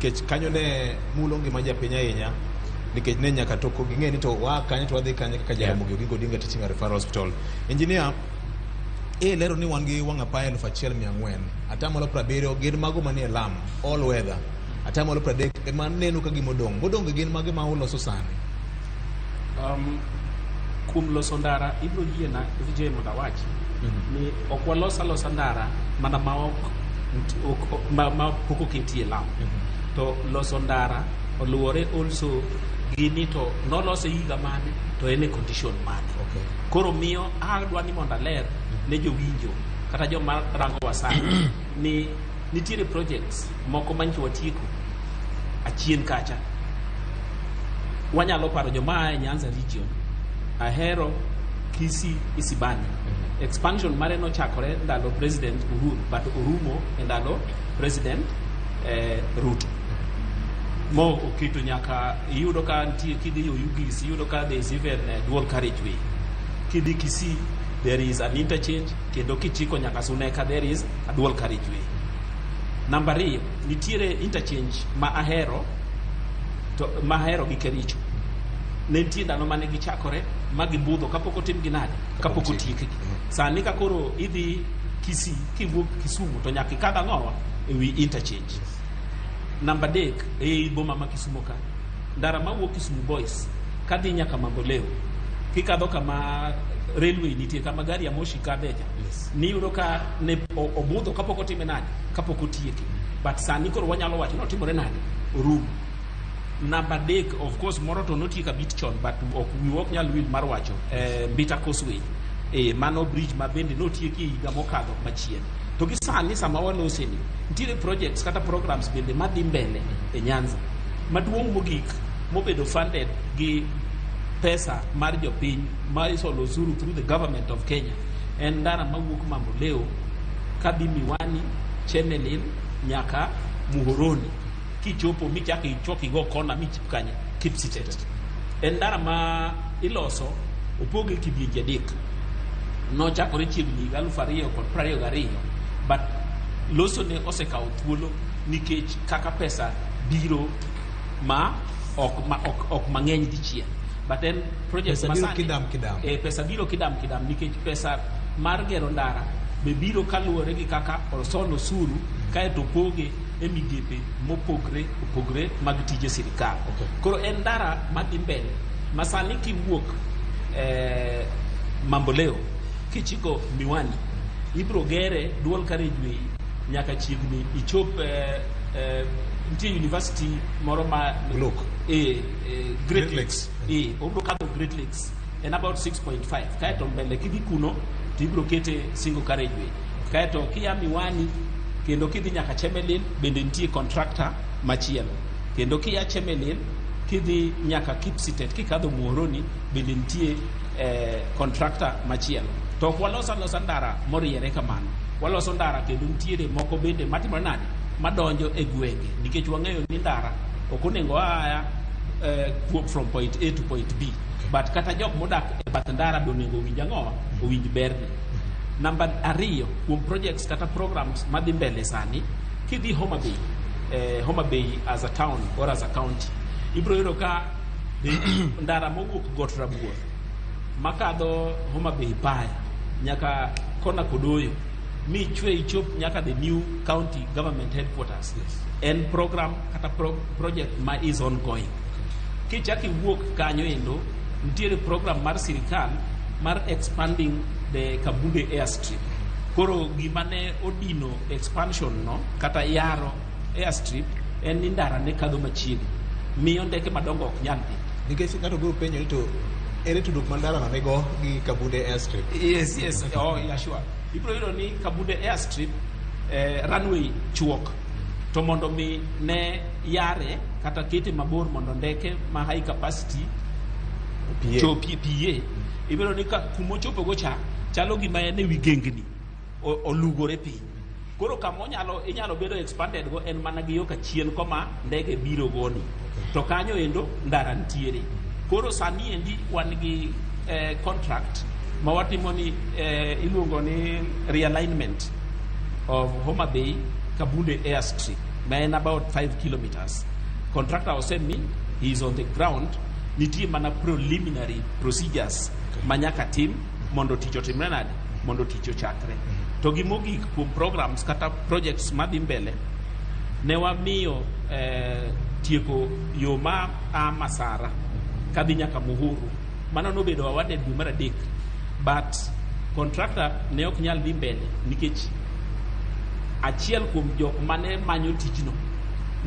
Nikech kanyo ne mulo ngima japiny ahinya, nikech ne nyaka to ging'e ni to waa kanye to wadhi kanye kaka Jaramogi Oginga Odinga Teaching and Referral Hospital. Engineer, e lero ni wan gi wang' apaya 1400, 70% gin mago manie lam, all weather, 30% ema neno ka gima odong'. Modong' gin mage ma uloso sani? Kuom loso ndara, ibiro yiena VJ mondo awachi ni ok walos alosa ndara mana ma ok, ma pok oketie lam. To loso ndara oluwore also gi ni to nolose higa mane to en e condition mane. Koro miyo adwa ni mondo aler ne jowinjo kata joma rangowa sani ni nitiere projects moko manyocha watieko achien kacha. Wanyalo paro joma a e Nyanza region, Ahero, Kisii, Isibani. Expansion mare nochakore ndalo President Uhuru, but orumo e ndalo President Ruto. Mo oketo nyaka iyudo ka nitie kidhi Oyugis, iyudo ka there is even dual carriageway. Kidhi Kisii, there is an interchange, kendo kichiko nyaka Suneka, there is a dual carriageway. Namba 2, nitiere interchange ma Ahero to ma Ahero gi Kericho. Ne nitie ndalo mane gichakore ma gibudho kapok otimgi nade, kapok otiekgi. Sani ka koro idhi Kisii kiwuok Kisumu to nyaka ikadh ang'owa e wi interchange. Namba 3, ei boma ma Kisumu ka, ndara mawuok Kisumu Boys kadhi nyaka Mamboleo, kikadho kama railway nitie, kama gari ya moshi kadhe cha, niyudo ka ne obudho kapok otime nade, kapok otieke. But sani koro wanyalo wacho ni otimore nade, orumo. Namba 3, of course, moro to notiek a bit chon, but ok wiwa ok nyal wil mar wacho Mbita Causeway. Mano bridge ma bende notieki e higa mokadho machien. To gi sani sama walose ni, nitiere projects kata programs bende madhi mbele e Nyanza. Maduong' mogik mobedo funded gi pesa mar jopiny ma isolo osuru through the government of Kenya en ndara mawuok Mamboleo kadhi Miwani, Chemelil nyaka Muhoroni, kichopo michako ichok igo kona michip kanye Kipsitet. En ndara ma iloso opoge kidienje 3. Nochakore chiegni higa 2022, but loso ne osekawo thuolo nikech kaka pesa biro ma ok ma ok, ok mang'eny dichiel. But en project Pesa ma biro sani kidam kidam. Pesa biro kidam kidam nikech pesa mar gero ndara be biro kaluwore gi kaka osol osuru kaeto poge e migepe mopogre opogre mag tije sirikal. Koro en ndara madhi mbele ma sani kiwuok Mamboleo kichiko Miwani, ibiro gere dual carriageway nyaka chiegni ichop nitie university moro ma Look. Great Great Lakes. Lakes. Obiro kadho Great Lakes en about 6.5, kaeto mbele kidhi kuno to ibiro kete single carriageway. Kaeto kia Miwani kendo kidhi nyaka Chemelil bende nitie contractor machielo. Kendo kia Chemelil kidhi nyaka Kipsitet kikadho Muhoroni bende nitie contractor machielo. To ok walos alosa ndara moriere kamano. Waloso ndara kendo nitiere moko bende matimore nade madonjo e gwenge, nikech wang'eyo ni ndara ok onego aya from point A to point B, but kata jok modak e bath ndara be onego owinj ang'o, owinj berne. Namba 2, kuom projects kata programs madhi mbele sani, kidhi Homa Bay, Homa Bay as a town or as a county, ibiro yudo ka ndara mowuok Got Rabuor makadho Homa Bay Paya nyaka kona Kodoyo mi chwe ichop nyaka the new county government headquarters. En program kata project ma is ongoing. Kichak iwuok kanyo endo, nitiere program mar sirikal mar expanding the Kabunde airstrip. Koro gima ne odino expansion no kata yaro airstrip en ni ndara ne kadho machiegni, miyo ndeke madongo ok nyal dhi. Nikech ng'ato biro penjo ni to ere tudruok ma ndara no nigo gi Kabunde airstrip? Yes. Oh, yeah, sure. Ibiro yudo ni Kabunde airstrip runway chuok, to mondo mi ne yare kata kete mabor mondo ndeke ma high capacity PA. chopi PA, ibiro ni ka kumochopo go cha chalo gima en e wi gengni olugore piny. Koro kama onyalo inyalo bedo expanded go en mana gi yo kachien koma ndege biro goni. To kanyo endo ndara nitiere. Koro sani endi wan gi contract ma watimo ni iluongo ni realignment of Homa Bay Kabunde airstrip. Ma en about 5 kilometers. Contractor osemi, he is on the ground. Nitie mana preliminary procedures ma nyaka tim mondo tich otimre nade, mondo tich ochakre. To gimogik kuom programs kata projects madhi mbele, ne wamiyo tieko yo ma a Masara kadhi nyaka Muhuru. Mano nobedo awarded dwe mar adek, but contractor ne ok nyal dhi mbele nikech achiel kuom jok mane manyo tijno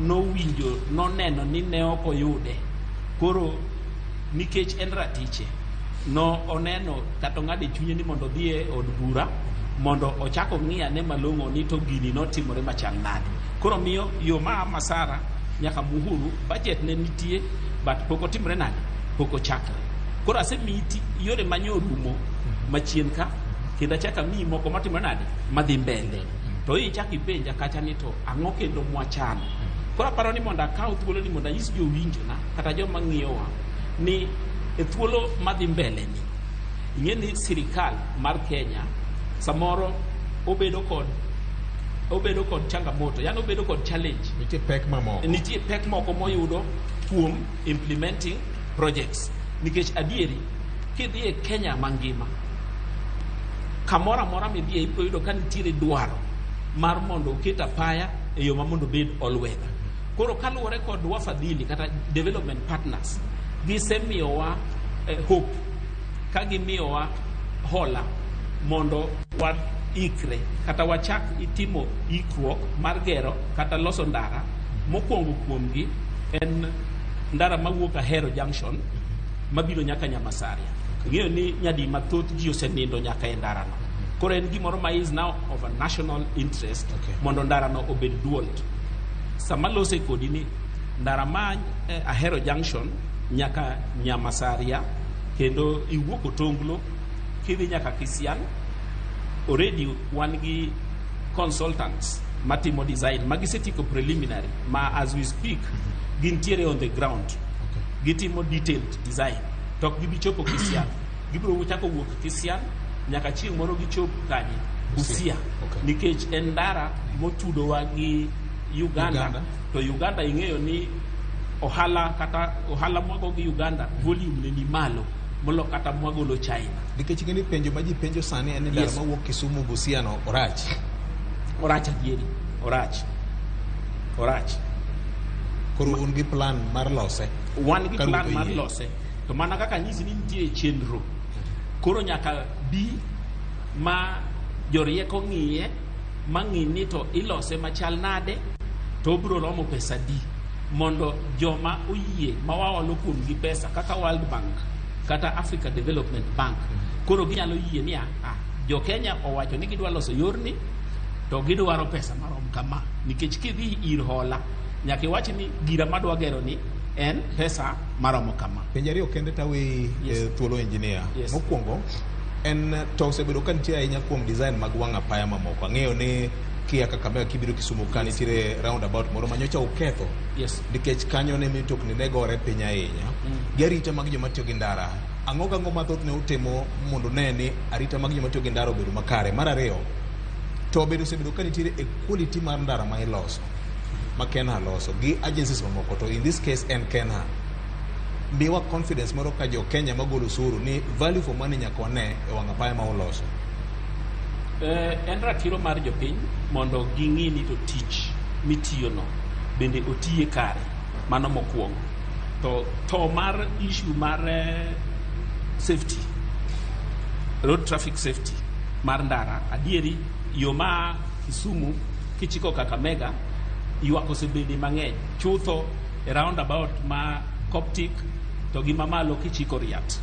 nowinjo noneno ni ne ok oyude. Koro nikech en ratiche, no oneno kata ong'ado e chunye ni mondo odhi e od bura mondo ochak ong'i ane malong'o ni to gini notimore machal nade. Koro miyo yo ma Masara nyaka Muhuru budget ne nitie, but pok otimore nade, pok ochakre. Koro asemiyi yore manyorumo machien ka, kendo achako amiyi moko matimore nade, madhi mbele. To ichako ipenja kacha ni to ang'o kendo mwachano. Koro aparo ni mondo akaw thuolo ni mondo anyis jowinjona kata joma ng'iyowa ni e thuolo madhi mbele ni, ing'e ni sirikal mar Kenya samoro obedo kod changamoto, yani obedo kod challenge. Nitie pek mamoko. Nitie pek moko moyudo kuom implementing projects, nikech adieri kidhi e Kenya mangima, kamoro amora midhiye, ibiro yudo ka nitiere dwaro mar mondo oket apaya e yo ma mondo obed all weather. Koro kaluwore kod wafadhili kata development partners, gisemiyowa hope ka gimiyowa hola mondo waikre kata wachak timo ikruok mar gero kata loso ndara. Mokwongo kuomgi en ndara mawuok Ahero Junction mabiro nyaka Nyamasaria. Ing'eyo ni nyadi mathoth ji osenindo nyaka e ndarano. Koro en gimoro ma is now of a national interest mondo ndarano obed dual. Sama lose kodi ni ndara ma Ahero Junction nyaka Nyamasaria kendo iwuok Otonglo kidhi nyaka Kisian, already wan gi consultants matimo design ma gisetieko preliminary, ma as we speak gintiere on the ground. Gitimo detailed design, to ok gibi chopo Kisian, gibiro chako wuok Kisian nyaka chieng' moro gichop kanye? Busia. Nikech en ndara motudowa gi Uganda, Uganda. To Uganda ing'eyo ni ohala kata ohala mwago gi Uganda volume ne ni malo molo kata mwagolo China. Nikech ing'e ni penjo ma ji penjo sani en ni ndara mawuok Kisumu Busia no orach. Orach adieri, orach, orach. Koro un gi plan mar lose? Wan gi Ka plan ruoth mar oyie. lose, to mana kaka anyisi ni nitie chenro, koro nyaka bi ma jorieko ng'iye ma ng'i ni to ilose machal nade, to obiro romo pesa di, mondo joma oyie ma waolo kuomgi pesa kaka World Bank kata Africa Development Bank koro ginyalo yie ni ah, jo Kenya owacho ni gidwa loso yorni to gidwaro pesa marom kama, nikech kidhi ir hola nyaka iwach ni gira madwa gero ni en pesa maromo kama. Penjo ariyo kende taweyi thuolo, engineer. Mokwongo en to osebedo ka nitie ahinya kuom design mag wang' apaya mamoko. Ang'eyo ni kia Kakamega kibiro Kisumu ka nitiere roundabout moro manyocha uketho nikech kanyo ne mitokni ne gore piny ahinya. Gi arita mag joma tiyo gi ndara, ang'o gang'o mathoth ne utimo mondo ne ni arita mag joma tiyo gi ndara obedo makare? Mar ariyo, to bende osebedo ka nitiere e quality mar ndara ma iloso ma Kenha loso gi agencies mamoko, to in this case en Kenha, miwa confidence moro ka jo Kenya magolo osuru ni value for money nyaka wane e wang' apaya ma uloso. En ratiro mar jopiny mondo ging'i ni to tich mitiyono bende otiye kare. Mano mokwongo. To mar issue mar safety, road traffic safety mar ndara, adieri yo ma Kisumu kichiko Kakamega ywak osebede mang'eny chutho e roundabout ma Coptic to gi mamalo kichiko Riat.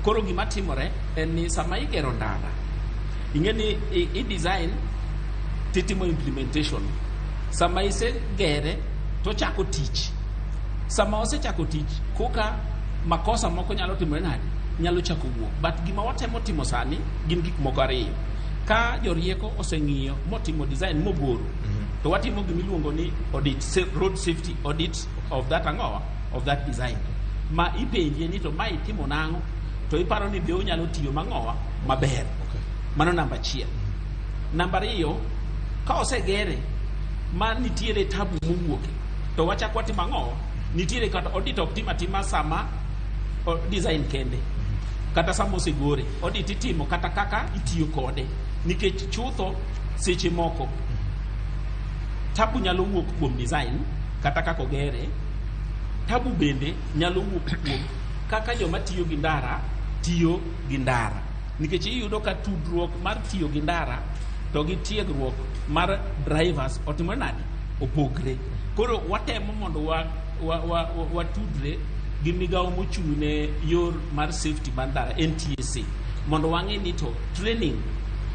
Koro gima timore en ni sama igero ndara, ing'e ni i design titimo implementation. Sama isegere tochako tich, sama osechako tich koka makosa moko nyalo timore nade, nyalo chako wuok. But gima watemo timo sani gin gik moko ariyo. Ka jorieko oseng'iyo motimo design mogoro, to watimo gimiluongo ni audit, road safety audit of that ang'owa of that design, ma ipenje ni to ma itimo nang'o, to iparo ni be onyalo tiyo mang'owa maber. Mano namba achiel. Namba ariyo, ka osegere ma nitiere tabu mowuoke to wachak watimo ang'o? Nitiere kata audit ok tim atima sama design kende kata sama osegore. Audit itimo kata kaka itiyo kode, nikech chutho seche moko tabu nyalo wuok kuom design kata kaka ogere. Tabu bende nyalo wuok kuom kaka joma tiyo gi ndara tiyo gi ndara, nikech iyudo ka tudruok mar tiyo gi ndara to gi tiegruok mar drivers otimore nade? Opogre. Koro watemo mondo watudre gi migawo mochung' ne yor mar safety mar ndara, NTSA, mondo wang'e ni to training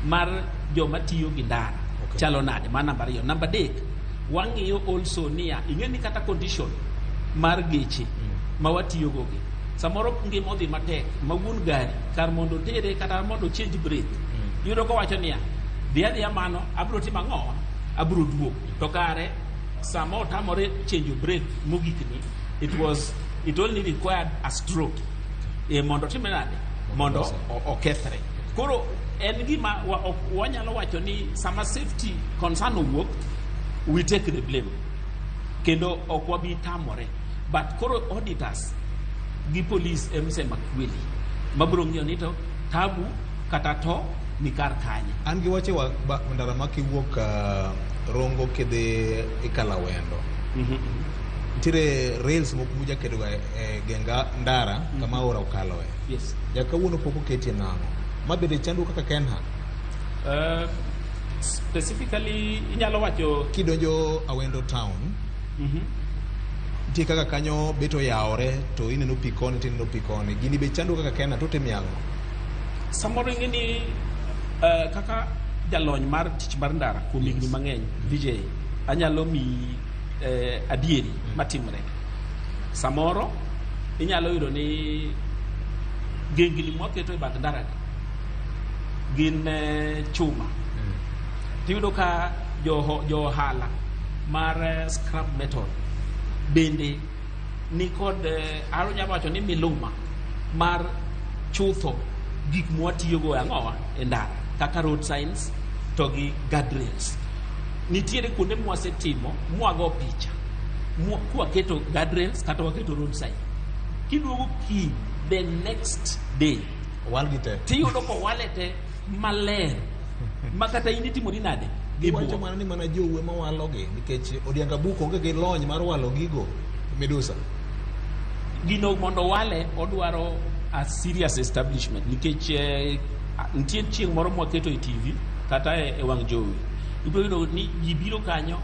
mar joma tiyo gi ndara chalo nade. Mar namba 2. Namba 3, wang'iyo also niya, ing'e ni kata condition mar geche ma watiyogo gi samoro ngima odhi matek ma wuon gari kar mondo otere kata mondo change brake, iyudo kowacho niya, dhi adhiya mano abiro timo ang'o, abiro duogo. To kare sama otamore change brake mogikni, it only required a stroke mondo otimre nade, mondo okethre. Koro en gima wanyalo wacho ni sama safety concern owuok, we take the blame kendo ok wabi tamore. But koro auditors gi police emsema kweli mabiro ng'iyo ni to tabu kata to ni kar kanye. An gi wache wa ndara ma kiwuok Rongo kidhi Ikalawendo, nitiere rails moko mujaketo ga e genga ndara kama aora okaloe. Nyaka kawuono pok oketie nang'o. Ma bende chandu kaka Kenha? Specifically inyalo wacho Kidonjo Awendo town, nitie kaka kanyo bet oyawore to ineno pi koni to ineno pi koni. Gini be chandu kaka Kenha to utimo ang'o? Samoro ing'e ni kaka jalony mar tich mar ndara kuom higni mang'eny, VJ, anyalo miyi adieri matimre. Samoro inyalo yudo ni gengni mwaketo e bath ndara gi gin chuma. Tiyudo ka jo ohala mar scrap metal bende ni kod anyalo wacho ni miluma mar chutho gik mwatiyogo e ang'owa e ndara kaka road signs to gi guardrails. Nitiere kuonde mwasetimo mwago picha kwaketo guardrails kata waketo road sign. Kiduogo kiny the next day, Owal gi te. tiyudo kowale te maler ma kata in itimori nade. Giwacho mana ni mana jou ema walogi nikech Odianga Buk onge gi lony mar walo gigo Midusa. Gino mondo wale odwaro a serious establishment, nikech nitie chieng' moro mwaketo e TV kata e wang' jowi, ibiro yudo ni ji biro kanyo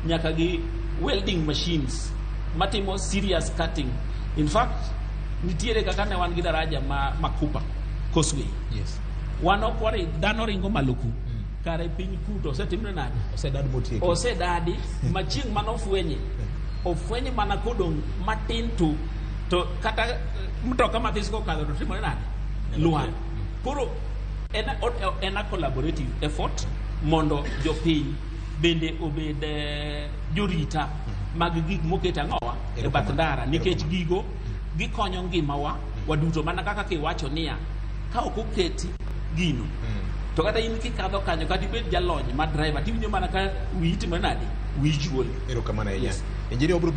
nyaka gi welding machines matimo serious cutting. In fact, nitiere kaka ne wan gi daraja ma Makupa Causeway. Wan ok wari dhano ringo malo ku kare piny ku to osetimre nade? Osedad motieki. Osedadi ma chieng' mane ofwenye, ofwenye mana kodong' matin to kata mtoka mathis kokadho to timore nade? Lwar. Koro en a collaborative effort mondo jopiny bende obed jorita mag gik moket ang'owa e bath ndara, nikech gigo gikonyo ngimawa waduto. Mana kaka kiwacho niya, ka ok oketi gino to kata in kikadho kanyo kata ibed jalony ma driver tiwinjo mana ka wiyi timore nade, wiyi juol. Erokamano ahinya. Engineer obiro biro.